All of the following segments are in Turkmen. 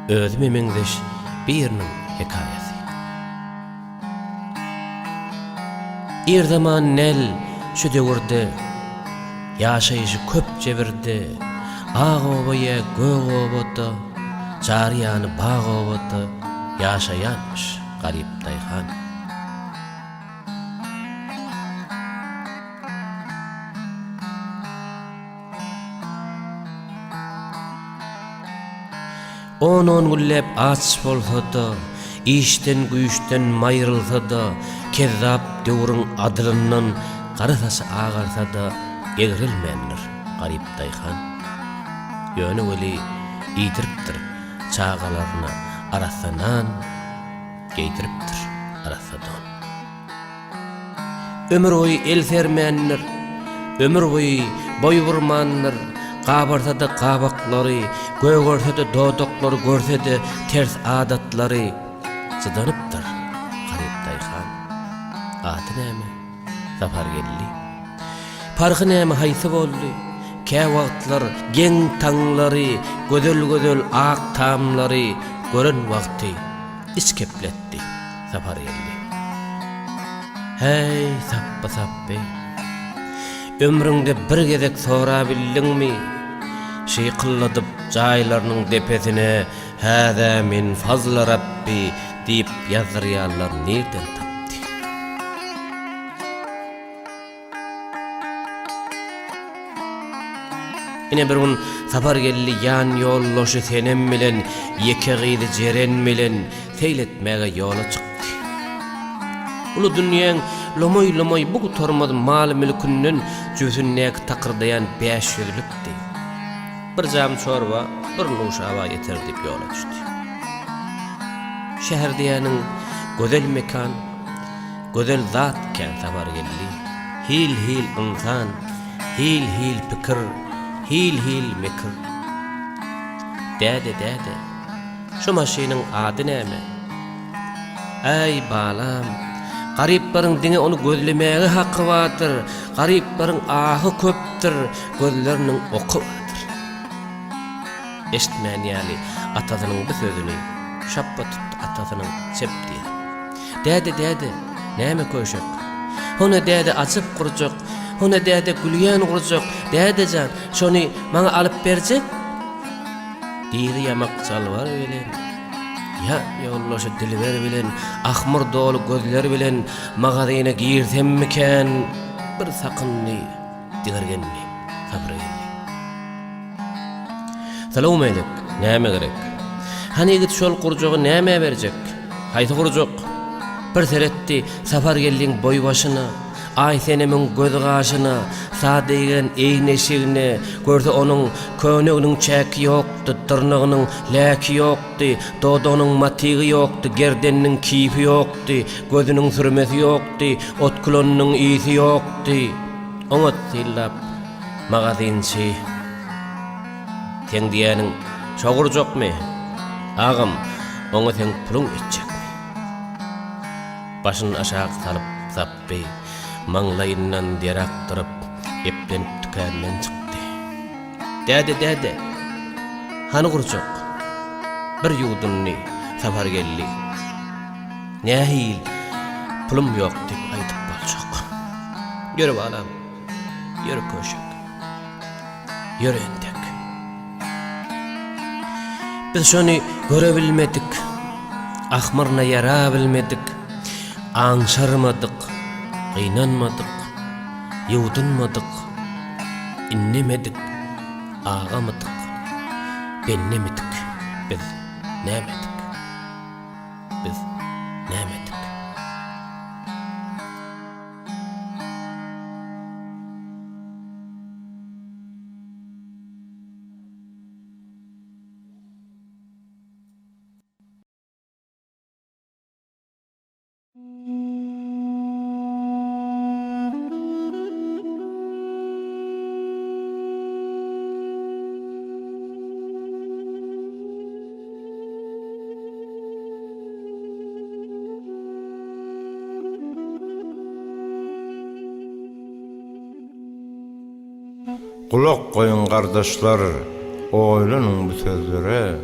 Özüme meňzeş biriniň hekaýasy. Ir zaman nel şu döwürde, Ýaşaýşy köp jebirde, Ak oba ýa gök obada, Çar ýany bag obada Ýaşaýanmyş garyp daýhan. On-on günläp aç bolsa-da, Işden-güýçden maýrylsa-da, Kezzap döwrüň adylyndan Gara saçy agarsa-da, Egrelmändir garyp daýhan. Ýöne weli iýdiripdir çagalaryna arassa nan, Geýdiripdir arassa don. Ömür boýy el sermändir, Ömür boýy boý burmandyr, Gabarsa-da gabaklary, Gögerse-de dodaklary, Görse-de ters adatlary, Çydanypdyr garyp daýhan. Ady näme? Sapargeldi. Parhy näme haýsy boldy? Käwagtlar geň-taňlary, Gözel-gözel ak tamlary Gören wagty iç kepletdi Sapargeldi. Häý, Sapby, Sapby! Ömrüňde bir gezek sorabildiňmi? Şykylladyp jaýlarynyň depesine Häzä min fazly Rabbi diýip ýazdyrýanlar nirden tapdy? Ine bir gün Sapargeldi ýan ýoldaşy Senem bilen ýeke gyzy Jeren bilen seýl etmäge ýola çykdy. Uly dünýäň lomaý-lomaý bu gutarmaz mal-mülkünden jübüsindäki takyrdaýan bäşýüzlükdi. Bir jam çorba, bir nuşaba ýeter diýip ýola düşdi. Şäher diýýäniň gözel mekan. Gözel zat kän Sapargeldi. Hil-hil ynsan, hil-hil pikir, hil-hil mekir. Däde, däde, şu maşynyň ady näme? Äý, balam, garyplaryň diňe ony gözlemäge haky bardyr, garyplaryň ahy köpdür, gözleriniň oky bardyr. Eşitmän ýaly atasynyň bu sözüni şapba tutdy atasynyň çep diýen. Däde, däde, näme köşek? Hone däde ajap gurjak, hone däde gülýän gurjak, däde jan, şony maňa alyp berjek? Diri ýamak jalbar bilen, ýan ýoldaşy Dilber bilen, ahmyr doly gözler bilen magazyna girsemmikän, bir sakyndy, digirgendi, Sapargeldi. Salowmalik, näme gerek? Hany ýigit şol gurjagy nämä berjek? Haýsy gurjak? Bir seretdi Sapargeldiň boý-başyna, Aýsenemiň göz-gaşyna, sada egilen egin-eşigine, görse onuň köýneginiň çäki ýokdy, dyrnagynyň läki ýokdy, dodagynyň matygy ýokdy, gerdeniniň kifi ýokdy, gözüniň sürmesi ýokdy, otkulanynyň ysy ýokdy. Oňat synlap Magazinçi, Seň diýýäniň şo gurjakmy? Agam, oňa seň puluň ýetjekmi? Başyny aşak salyp Sapby, maňlaýyndan der akdyryp, eplenip tükändan çykdy. Däde, däde, hany gurjak? Bir ýuwdundy Sapargeldi. Nähili pulum ýok diýip aýdyp boljak. Ýör balam. Ýör köşek. Ýör entek. Biz şony görebilmedik, ahmyryna ýarabilmedik, aňşyrmadyk, gynanmadyk, ýuwdunmadyk, innemedik, agamydyk, bennemidik. Biz nämedik? Biz nämedik? Gulak goýuň gardaşlar, oýlanyň bu sözlere.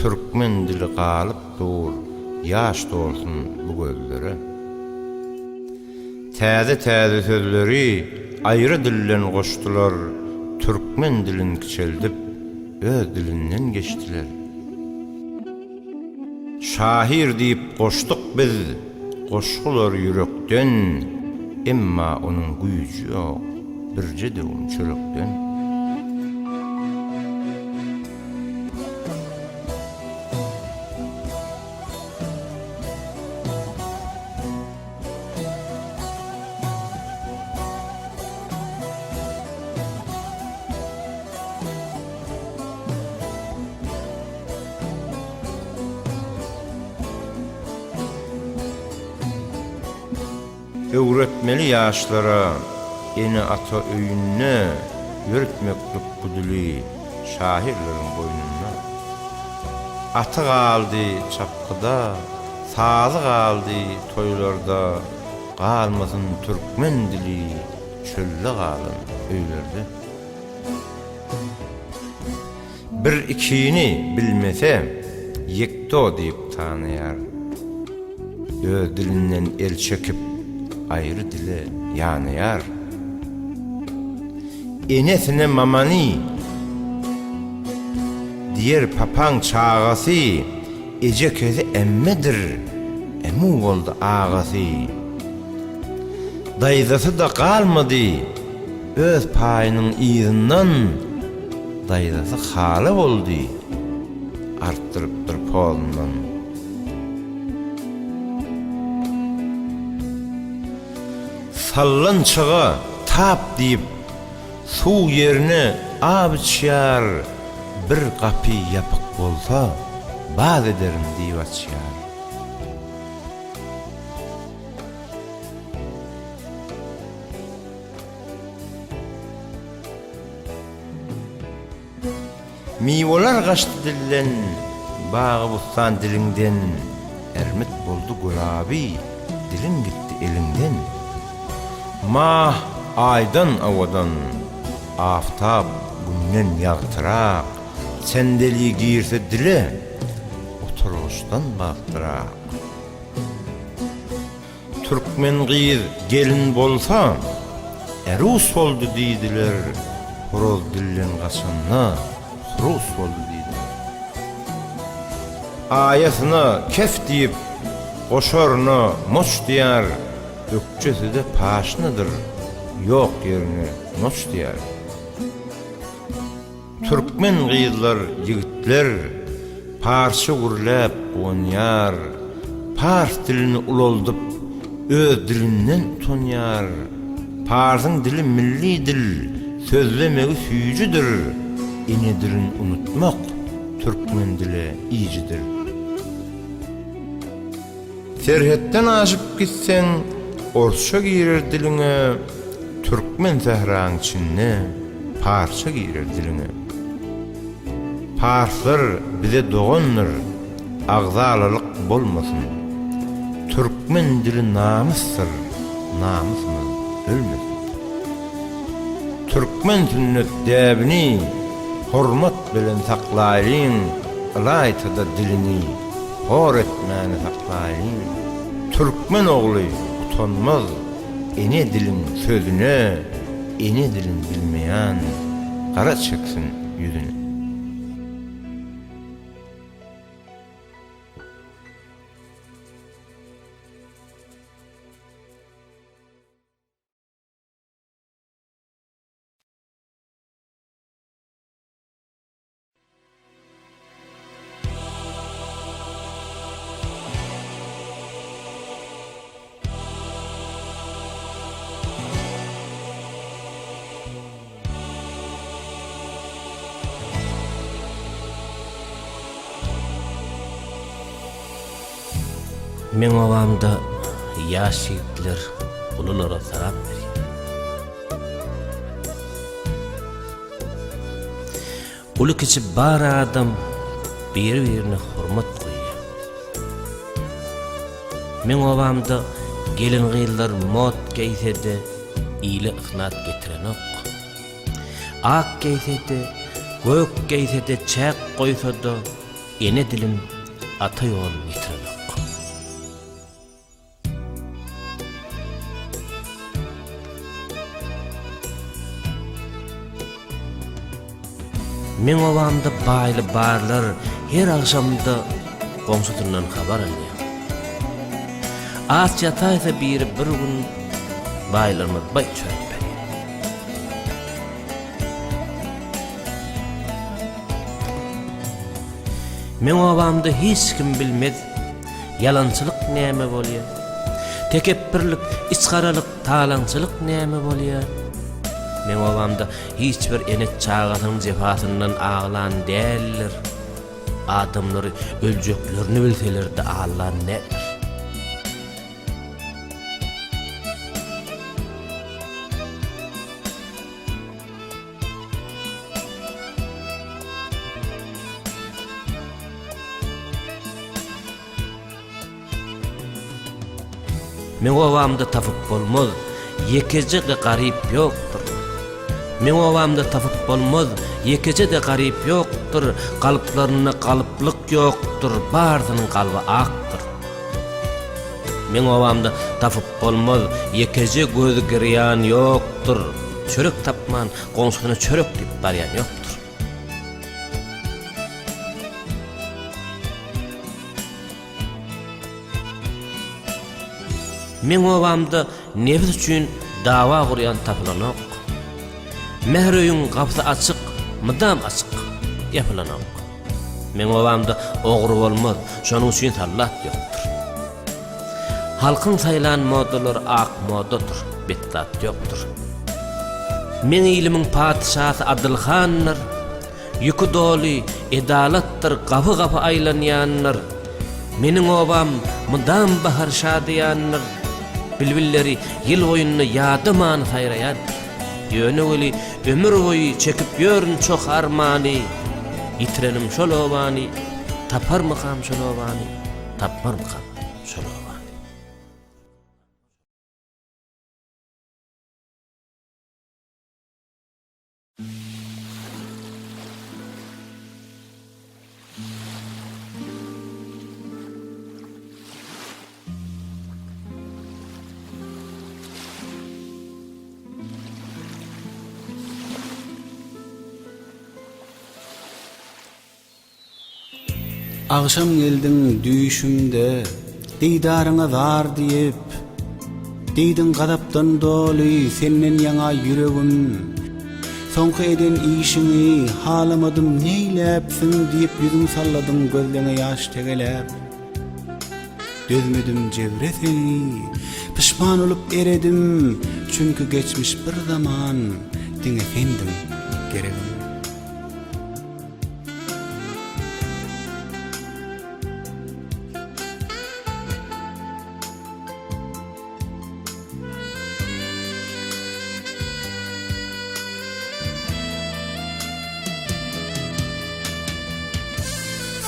Türkmen dili galyp dur, ýaş dolsun bu gözlere. Täze-täze sözleri aýry dilden goşdular, Türkmen dilin kiçeldip, öz dilinden geçdiler. Şahyr diýip goşduk biz goşgulary ýürekden, Emma onuň güýji ýok birje döwüm çörekden. Öwretmeli ýaşlara ene-ata öýünde ýöretmeklik bu dili şahyrlaryň boýnunda. Aty galdy çapgyda, sazy galdy toýlarda, galmasyn türkmen dili çölde galan öýlerde. Bir-ikini bilmese, ýekto diýip tanaýar. Öz dilinden el çekip, aýry dile ýanaýar. Enesine mamany diýer papaň çagasy, Ejekesi emmedir, emu boldy agasy. Daýzasy-da galmady, öz paýynyň yzyndan daýzasy hala boldy, artdyrypdyr pozundan. Sallançaga tap diýip, suw ýerine ab içýär, bir gapy ýapyk bolsa, baz ederin diýip açýar. Miweler gaçdy dilden, Bagy-bustan diliňden, Ermit boldy gülaby, Diliň gitdi eliňden. Mah Aýdan owadan, Aftap Günden ýagtyrak, Sendeli girse dile, Oturgyçdan bagtlyrak. Türkmen gyz gelin bolsa, Erus boldy diýdiler, Horoz dilden gaçanda, Hurus boldy diýdiler. Aýasyna kef diýip, goşaryna moç diýer, Ökjesi-de paşnadyr, ýok ýerine noç diýer. Türkmen gyzlar, ýigitler parsça gürläp guwanýar, Pars dilini ulaldyp, öz dilinden utanýar. Parsyň dili milli dil, sözlemegi süýjüdir, Ene dilin unutmak türkmen dile ijidir. Serhetden aşyp gitseň, orsça girer diliňe, Türkmen sähraň içinde parsça girer diliňe. Parslar bize dogandyr, agzalalyk bolmasyn. Türkmen dili namysdyr, namysymyz ölmesin. Türkmen sünnet däbini hormat bilen saklaýlyň, ylaýta-da dilini. Hor etmäni saklaýyn. Türkmen ogly utanmaz ene diliň sözüne ene dilin bilmeýän gara çeksin ýüzüne. Meň obamda ýaş ýigitler ululara salam berýär. Uly-kiçi bar adam biri-birine hormat goýýar. Meň obamda gelin-gyzlar mot geýse-de, ile ysnat getirenok. Ak geýse-de, gök geýse-de, çäk goýsa-da. Ene dilin, ata ýolun ýitirenok. Meň obamda baýly barlar her agşamda goňşusyndan habar alýar. Aç ýataýsa biri bir gün baýlarymyz baý çörek berýär. Meň obamda hiç kim bilmez ýalançylyk näme bolýar. Tekepbirlik, içgaralyk, talaňçylyk näme bolýar. Meň obamda hiç bir ene çagasynyň jepasyndan aglan däldir. Adamlary öljeklerini bilseler-de aglan däldir. Meň obamda tapyp bolmaz, ýekeje-de garyp ýokdur. Meň obamda tapyp bolmaz, ýekeje-de garyp ýokdur, Galyplarynda galyplyk ýokdur, barsynyň kalby akdyr. Meň obamda tapyp bolmaz, ýekeje göz girýan ýokdur, Çörek tapman, goňşusyna çörek diýip barýan ýokdur. Meň obamda nebis üçin dawa gurýan tapylanok. Mähir öýüň gapysy açyk, mydam açyk, ýapylanok. Meň obamda ogry bolmaz, şonuň üçin sallat ýokdur. Halkyň saýlan modalary ak modadyr, bet zat ýokdur. Meň ilimiň patyşasy Adyl handyr, Ýüki doly edalatdyr gapy-gapy aýlanýandyr. Meniň obam mydam bahar şadyýandyr. Bilbilleri ýyl boýunda ýadaman saýraýandyr. Ýöne weli ömür boýy çekip ýörün çoh armany. Ýitirenim şol obany, taparmykam şol obany, tapmarmykam şol obany. Agşam geldiň düýşümde, Didaryňa zar diýip, Diýdiň gazapdan doly, Senden ýaňa ýüregim. Soňky eden işiňi, Halamadym neýläpsiň diýip Ýüzüň salladyň gözleňe ýaş tegeläp. Dözmedim jebre seni, Pyşman bolup eredim, Çünki geçmiş bir zaman, Diňe sendiň geregim.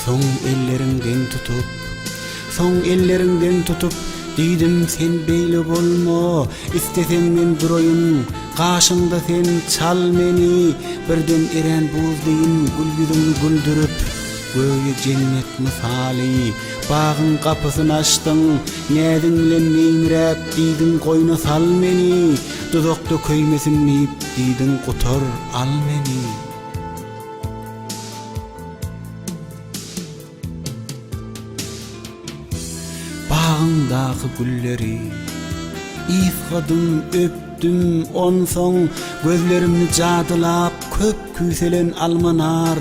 Soň elleriňden tutup, soň elleriňden tutup, Diýdim, sen beýle bolma, isleseň men duraýyn, Gaşyňda sen çal meni, birden erän buz deýin Gül ýüzüňi güldürip, göýä jennet mysaly, Bagyň gapysyn açdyň, näziň bilen meýmiräp, Diýdiň goýna sal meni, duzakda köýmesin diýip, Diýdiň gutar, al meni. Bagyňdaky gülleri ysgadym, öpdüm, onsoň gözlerimni jadylap köp küýselen alma-nar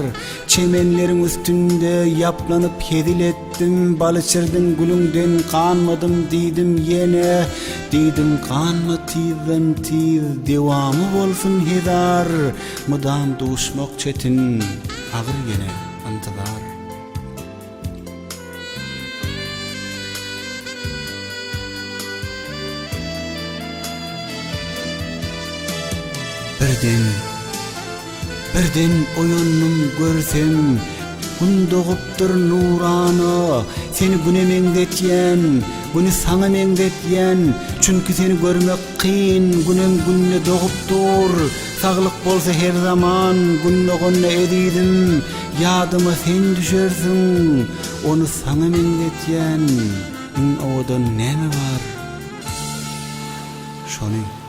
çemenleriň üstünde ýaplanyp hezil etdim, bal içirdiň gülüňden ganmadym diýdim ýene, diýdim ganma tizden-tiz dewamy bolsun hezar, mydam duşmak çetin, agyr ýene intizar. Birden, birden oýandym görsem, Gün dogupdyr nurana, Seni Güne meňzetýän, Güni saňa meňzetýän, Çünki seni görmek kyn, Günem günde dogup dur, Saglyk bolsa her zaman, Gün doganda ezizim. Ýadyma sen düşersiň, Ony saňa meňzetýän, Iň owadan näme bar? Şony.